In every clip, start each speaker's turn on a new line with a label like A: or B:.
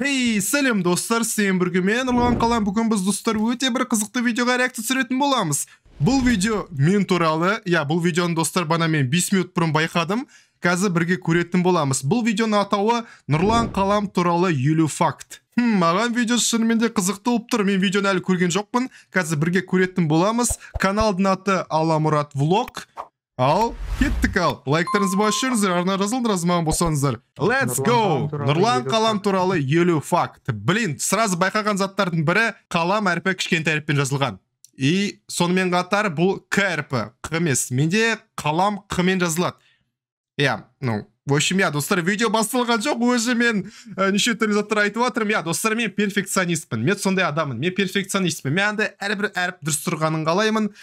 A: Хей, сәлем достар, сен бірге мен Нұрлан Қалам. Бүгін біз, достар, өте бір қызықты видеоға реакция түсіретін боламыз. Бұл видео мен туралы. Иә, бұл видеоны, достар, бана мен 5 минут бұрын байқадым. Қазір бірге көретін боламыз. Бұл видеоның атауы «Нұрлан Қалам туралы 50 факт». Маған видео шынымен де қызықты болып тұр. Мен видеоны әлі көрген жоқпын. Қазір бірге көретін боламыз. Каналдың аты Аламұрат Влог. Ал, кеттік ал. Лайктарыңызды басып жіберіңіздер, арна жазылыңдар, жазылмаған болсаңыздар. Let's go! Нұрлан Қалам туралы 50 факт. Блин, сразу байқаған заттардың бірі: қалам әрпі кішкентай әріппен жазылған. И сонымен қатар бұл К әрпі, Қ емес. Менде қалам Қ-мен жазылады. Иә, ну, в общем, иә, достар, видео басталған жоқ, өзі мен неше түрлі заттар айтып жатырмын. Иә, достар, мен перфекционистпін. Мен сондай адаммын. Мен перфекционистпін. Мен андай әрбір әріп дұрыс тұрғанын қалаймын.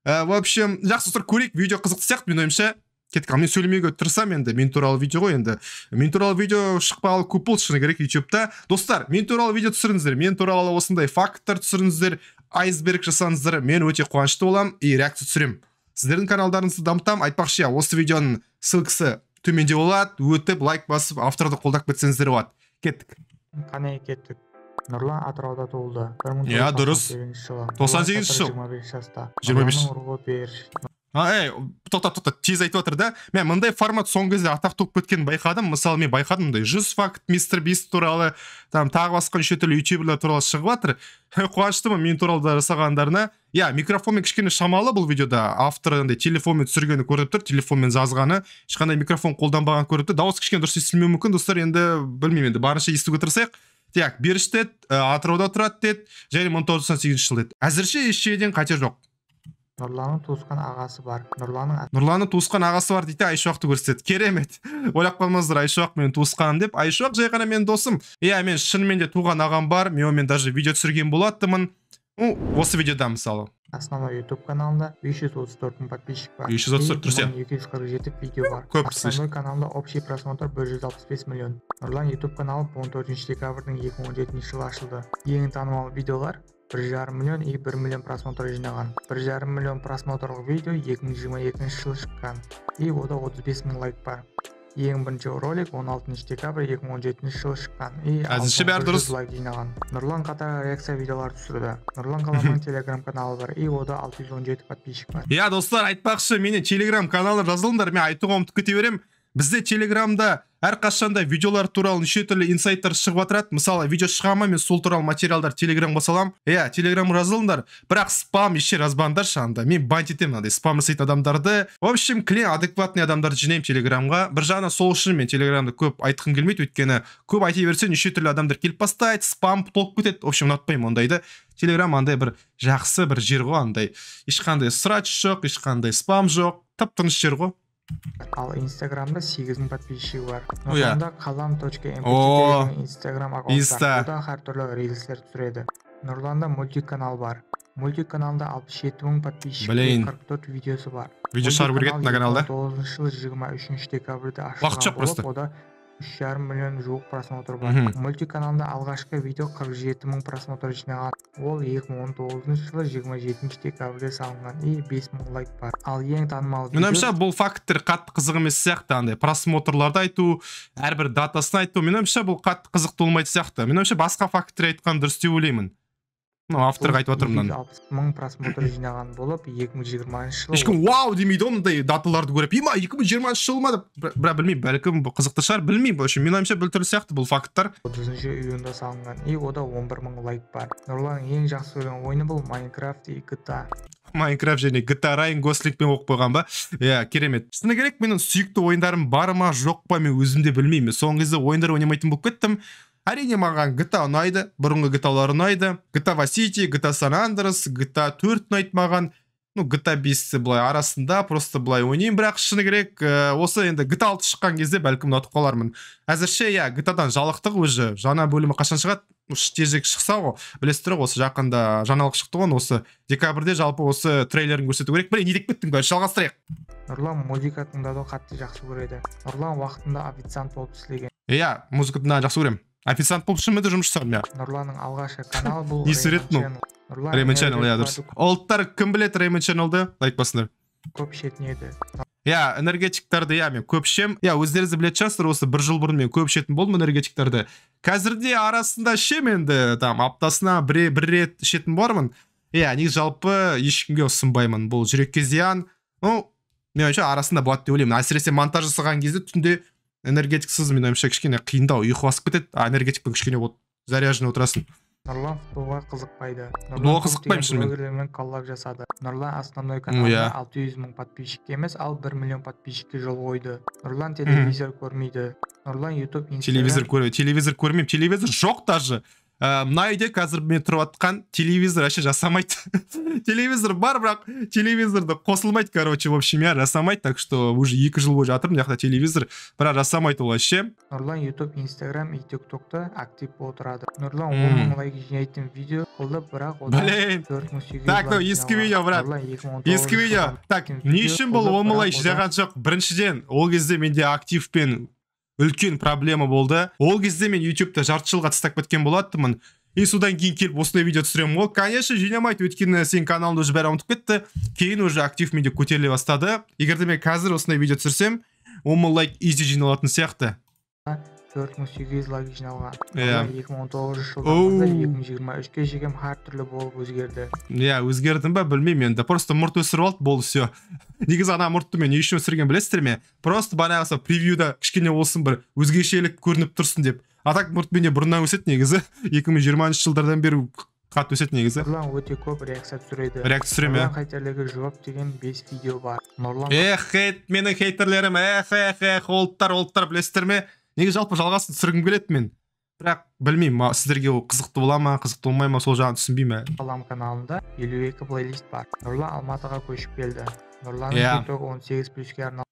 A: В общем, жақсы, достар, көрейік, видео қызықты сияқты менің ойымша. Кеттік, ал мен сөйлемеуге тырысамын енді, мен туралы видео ғой енді. Мен туралы видео шықпағалы көп болды, шыны керек, ютубта. Достар, мен туралы видео түсіріңіздер, мен туралы осындай факттар түсіріңіздер, айсберг жасаңыздар, мен өте қуанышты боламын и реакция түсіремін. Сіздердің каналдарыңызды дамытамын. Айтпақшы, иә, осы видеоның ссылкасы төменде болады, өтіп лайк басып, авторды қолдап кетсеңіздер болады. Кеттік.
B: Қане, кеттік. Нұрлан Атырауда туылды.
A: Иә, дұрыс.
B: 1998 жылы.
A: 98 жыл.
B: 25 жаста.
A: 25.
B: Нұрланның руы Беріш.
A: А, ей, тоқта, тоқта, тез айтып жатыр да. Мен мындай формат соңғы кезде атақты болып кеткенін байқадым. Мысалы, мен байқадым, мындай 100 факт Мистер Бист туралы, там тағы басқа неше түрлі ютуберлер туралы шығып жатыр. Қуаныштымын мен туралы да жасағандарына. Иә, микрофонмен кішкене шамалы бұл видеода. Автор андай телефонмен түсіргені көрініп тұр, телефонмен жазғаны, ешқандай микрофон қолданбаған көрініп тұр. Дауыс кішкене дұрыс естілмеуі мүмкін, достар, енді білмеймін енді, барынша естуге тырысайық. Так, Беріш деді, Атырауда тұрады деді, және 1998 жыл деді. Әзірше еш жерден қате жоқ.
B: Нұрланның туысқан ағасы бар. Нұрланның
A: Нұрланның туысқан ағасы бар дейді, Айшуақты көрсетеді. Керемет. Ойлап қалмаңыздар, Айшуақ менің туысқаным деп. Айшуақ жай ғана менің досым. Иә, мен шынымен де туған ағам бар. Мен онымен даже видео түсірген болатынмын. Ну, осы видеода мысалы.
B: Основной YouTube каналында 534 мың подписчик бар.
A: 534, дұрыс, иә.
B: 247 видео бар.
A: Көп.
B: Основной каналында общий просмотр 165 миллион. Нұрлан YouTube каналы 14 декабрьдің 2017 жылы ашылды. Ең танымал видеолар 1,5 миллион и 1 миллион просмотр жинаған. 1,5 миллион просмотрлық видео 2022 жылы шыққан. И ода 35 мың лайк бар. Ең бірінші ролик 16 декабрь 2017 жылы шыққан. И
A: Әзірше бәрі дұрыс.
B: лайк жинаған. Нұрлан қатар реакция видеолар түсірді. Нұрлан Қаламның телеграм каналы бар. И ода 617 подписчик бар.
A: Иә, достар, айтпақшы, менің телеграм каналына жазылыңдар, мен айтуға ұмытып кете беремін. Бізде телеграмда әрқашанда видеолар туралы неше түрлі инсайттар шығып жатырады. Мысалы, видео шыға ма, мен сол туралы материалдар телеграмға саламын. Иә, телеграмға жазылыңдар. Бірақ спам еш жазбаңдаршы анда. Мен бан етемін мынандай спам жасайтын адамдарды. В общем, кілең адекватный адамдарды жинаймын телеграмға. Бір жағынан сол үшін мен телеграмды көп айтқым келмейді, өйткені көп айта берсе, неше түрлі адамдар келіп бастайды, спам толып кетеді. В общем, ұнатпаймын ондайды. Телеграм андай бір жақсы бір жер ғой, андай. Ешқандай срач жоқ, ешқандай спам жоқ, тып-тыныш жер ғой.
B: Ал Инстаграмда 8 мың подписчигі бар.
A: Иә.
B: Нұрланда қалам.mp
A: О,
B: Инстаграм аккаунты
A: Инста.
B: бар. Ода әртүрлі рилстер түсіреді. Нұрланда мультик канал бар. Мультик каналында 67 мың подписчик,
A: Блин.
B: 44 видеосы бар.
A: Видео шығару керек еді мына каналда.
B: 2019 жылы 23 декабрьде
A: Уақыт
B: ашылған
A: жоқ просто.
B: болып, ода 3,5 миллион жуық просмотр бар. Мультик каналында алғашқы видео 47 мың просмотр жинаған. Ол 2019 жылы 27 декабрьде салынған и 5 мың лайк бар. Ал ең танымал
A: Менің ойымша, бұл факттер қатты қызық емес сияқты, андай просмотрларды айту, әрбір датасын айту, менің ойымша, бұл қатты қызықты болмайтын сияқты. Менің ойымша, басқа факттер айтқан дұрыс деп ойлаймын. Ну, авторға айтып жатырмын мынаны.
B: 260 мың просмотр жинаған болып, 2020 жылы
A: Ешкім вау демейді ғой мындай даталарды көріп. Има, 2020 жыл ма деп. Бірақ білмеймін, бәлкім бұл қызықты шығар, білмеймін. В общем, менің ойымша, біртүрлі сияқты бұл факттар.
B: 30 июньда салынған и ода 11 мың лайк бар. Нұрланның ең жақсы көрген ойыны бұл Майнкрафт и GTA.
A: Майнкрафт және GTA. Райан Гослингпен оқып қойған ба? Иә, керемет. Шыны керек, менің сүйікті ойындарым бар ма, жоқ па, мен өзім де білмеймін. Соңғы кезде ойындар ойнамайтын болып кеттім. Әрине, маған GTA ұнайды, бұрынғы GTA-лар ұнайды. GTA Vice City, GTA San Andreas, GTA 4 ұнайды маған. Ну, GTA 5 былай арасында просто былай ойнаймын, бірақ шыны керек, осы енді GTA 6 шыққан кезде бәлкім ұнатып қалармын. Әзірше, иә, GTA-дан жалықтық уже. Жаңа бөлімі қашан шығады? Уж тезірек шықса ғой. Білесіздер ғой, осы жақында жаңалық шықты ғой, осы декабрьде жалпы осы трейлерін көрсету керек. Блин, не деп кеттің, короче, жалғастырайық.
B: Нұрлан музыка тыңдауды қатты жақсы көреді. Нұрлан уақытында официант болып істеген.
A: Иә, музыка тыңдауды жақсы көремін. Официант болып шынымен де жұмыс жасадым, иә.
B: Нұрланның алғашқы каналы бұл
A: Не сурет, ну?
B: Raymond Channel. Нұрлан
A: Raymond Channel, иә,
B: энергетикаларды
A: дұрыс. Ұлттар, кім біледі Raymond Channel'ды? Лайк басыңдар.
B: көп ішетін еді.
A: Иә, энергетиктерді, иә, мен көп ішем. Иә, өздеріңіз де білетін шығарсыздар, осы бір жыл бұрын мен көп ішетін болдым энергетиктерді. Қазір де арасында ішем енді, там аптасына бір рет ішетін бармын. Иә, негізі жалпы ешкімге ұсынбаймын. Бұл жүрекке зиян. Ну, мен ойымша арасында болады деп ойлаймын. Әсіресе монтаж жасаған кезде түнде энергетиксіз, мен ойымша, кішкене қиындау, ұйқы басып кетеді. А энергетикпен кішкене вот заряженный отырасың.
B: Нұрлан футболға қызықпайды.
A: Футболға қызықпаймын шынымен.
B: Блогерлермен коллаб жасады. Нұрлан основной каналында 600 мың подписчикке емес, ал 1 миллион подписчикке жол қойды. Нұрлан телевизор көрмейді. Нұрлан YouTube, Instagram.
A: Телевизор көрмейді. Телевизор көрмеймін. Телевизор жоқ даже. Мына үйде қазір мен тұрып жатқан телевизор вообще жасамайды. Телевизор бар, бірақ телевизорды қосылмайды, короче, в общем, я жасамайды, так что уже 2 жыл бойы жатырмын, мына жақта телевизор, бірақ жасамайды ол вообще.
B: Нұрлан YouTube, Instagram и TikTokта актив отырады. Нұрлан 10 мың лайк жинайтын видео қылды, бірақ одан 4800.
A: Так, ну ескі видео, брат. Ескі видео. Так, не үшін бұл 10 мың лайк жинаған жоқ? Біріншіден, ол кезде менде активпен үлкен проблема болды. Ол кезде мен YouTube'та жарты жылға тастап кеткен болатынмын. И содан кейін келіп осындай видео түсіремін ғой. Конечно, жинамайды, өйткені сен каналыңды уже бәрі ұмытып кетті. Кейін уже актив менде көтеріле бастады. Егер де мен қазір осындай видео түсірсем, 10 мың лайк изи жиналатын сияқты.
B: 4800 лайк жиналған. 2019 жылдан бастап 2023-ке шейін әртүрлі болып өзгерді.
A: Иә, өзгердім ба, білмеймін енді. Просто мұрт өсіріп алды, болды, все. Негізі ана мұртты мен не үшін өсірген білесіздер ме? Просто бағанағы превьюда кішкене болсын бір өзгешелік көрініп тұрсын деп. А так мұрт менде бұрыннан өседі негізі. 2020 жылдардан бері қатты өседі негізі.
B: Нұрлан өте көп реакция түсіреді.
A: Реакция түсіремін, иә.
B: Нұрлан хейтерлерге жауап деген 5 видео бар. Нұрлан
A: Эх, хейт, менің хейтерлерім, эх, эх, эх, олттар, олттар, білесіздер ме? Негізі жалпы жалғасын түсіргім келеді мен. Бірақ білмеймін, сіздерге ол қызықты бола ма, қызықты болмай ма, сол жағын түсінбеймін.
B: Қалам каналында 52 плейлист бар. Нұрлан Алматыға көшіп келді. Нұрланның TikTok 18 плюске арналған.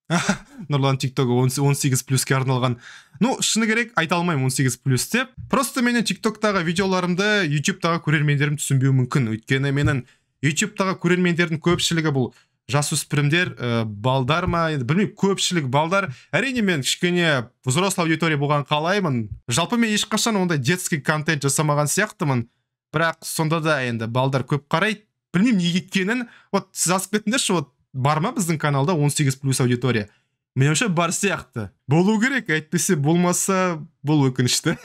A: Нұрлан TikTok 18 плюске арналған. Ну, шыны керек, айта алмаймын 18 плюс деп. Просто менің TikToктағы видеоларымды YouTube'тағы көрермендерім түсінбеуі мүмкін. Өйткені менің YouTube'тағы көрермендердің көпшілігі бұл жасөспірімдер, балдар ма, енді білмеймін, көпшілік балдар. Әрине мен кішкене взрослый аудитория болған қалаймын. Жалпы мен ешқашан ондай детский контент жасамаған сияқтымын. Бірақ сонда да енді балдар көп қарайды. Білмеймін неге екенін. Вот сіз жазып кетіңдерші, вот бар ма біздің каналда 18 плюс аудитория? Меніңше бар сияқты. Болу керек, әйтпесе болмаса бұл өкінішті.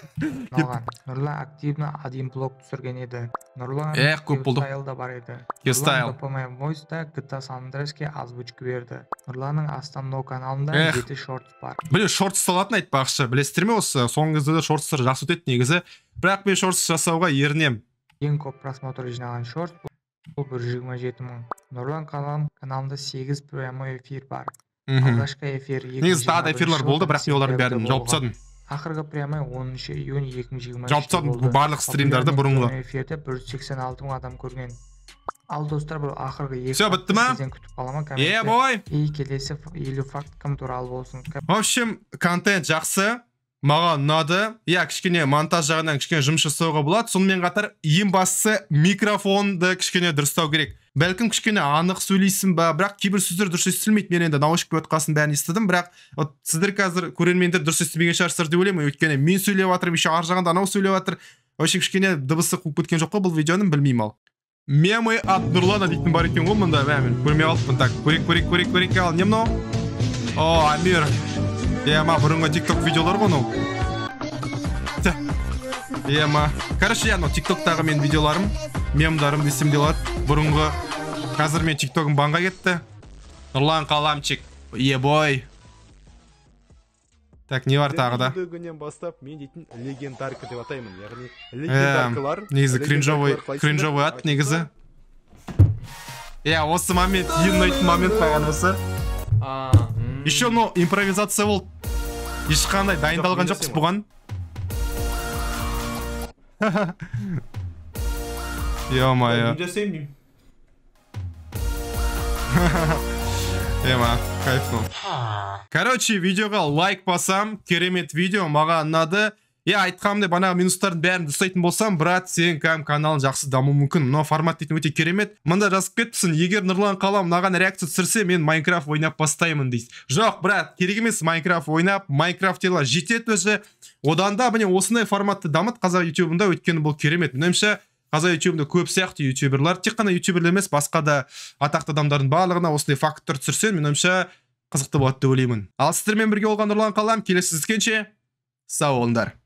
B: Нұрлан активно один блог түсірген еді. Нұрлан
A: көп болды.
B: Стайл да бар еді.
A: Стайл.
B: Нұрлан Voice-та GTA San Andreasке озвучка берді. Нұрланның основной каналында 7 шортс бар.
A: Біле, шортс салатын айтпақшы. Білесіздер ме, осы соңғы кезде шортстар жақсы өтеді негізі. Бірақ мен шортс жасауға ерінемін.
B: Ең көп просмотр жинаған шорт бұл 127 мың. Нұрлан каналында 8 прямой эфир бар. Алғашқы эфир
A: негізі тағы да эфирлер болды, бірақ мен олардың бәрін жауып тастадым.
B: Ақырғы прямой 10 июнь 2023
A: жауып тастадым барлық стримдарды бұрынғы.
B: Эфирде 186 мың адам көрген. Ал достар, бұл ақырғы екі.
A: Все, бітті ма?
B: Күтіп қаламын.
A: Е, бой.
B: И келесі 50 факт кім туралы болсын.
A: В общем, контент жақсы. Маған ұнады. Иә, кішкене монтаж жағынан кішкене жұмыс жасауға болады. Сонымен қатар ең бастысы микрофонды кішкене дұрыстау керек. Бәлкім кішкене анық сөйлейсің ба, бірақ кейбір сөздер дұрыс естілмейді. Мен енді наушник отқасын бәрін естідім, бірақ вот сіздер қазір көрермендер дұрыс естімеген шығарсыздар деп ойлаймын. Өйткені мен сөйлеп жатырмын, еще ар жағында анау сөйлеп жатыр. Вообще кішкене дыбысы қуып кеткен жоқ қой бұл видеоның, білмеймін ал. Мемы от Нұрлана дейтін бар екен ғой мұнда. Мә, мен көрмей қалыппын. Так, көрейік, көрейік, көрейік, көрейік. Ал не мынау? О, Амир. Ема, бұрынғы TikTok видеолар ғой мынау. Ема. Короче, я мынау TikToктағы мен видеоларым, мемдарым десем де болады. Бұрынғы. Қазір мен TikTok'ым банға кетті. Нұрлан Қаламчик. Ебой. Так, не бар тағы да?
C: Күннен бастап мен дейтін легендарка деп атаймын. Яғни легендаркалар.
A: Негізі кринжовый ат негізі. Иә, осы момент, ең ұнайтын момент маған осы. Еще, но импровизация болды. Ешқандай дайындалған жоқпыз бұған. Ё-моё. Ема, кайфнул. Короче, видеоға лайк басам, керемет видео, маған ұнады. Иә, айтқанымдай, бағанағы минустардың бәрін дұрыстайтын болсам, брат, сен кәдімгі каналың жақсы дамуы мүмкін. Мынау формат дейтін өте керемет. Мында жазып кетіпсің, егер Нұрлан Қалам мынаған реакция түсірсе, мен Майнкрафт ойнап бастаймын дейді. Жоқ, брат, керек емес Майнкрафт ойнап, Майнкрафтерлар жетеді өзі. Одан да міне осындай форматты дамыт қазақ ютубында, өйткені бұл керемет. Меніңше, қазақ ютубында көп сияқты ютуберлар, тек қана ютуберлер емес, басқа да атақты адамдардың барлығына осындай факттар түсірсең, меніңше, Қызықты болады деп ойлаймын. Ал сіздермен бірге болған Нұрлан Қалам. Келесі кездескенше сау болыңдар.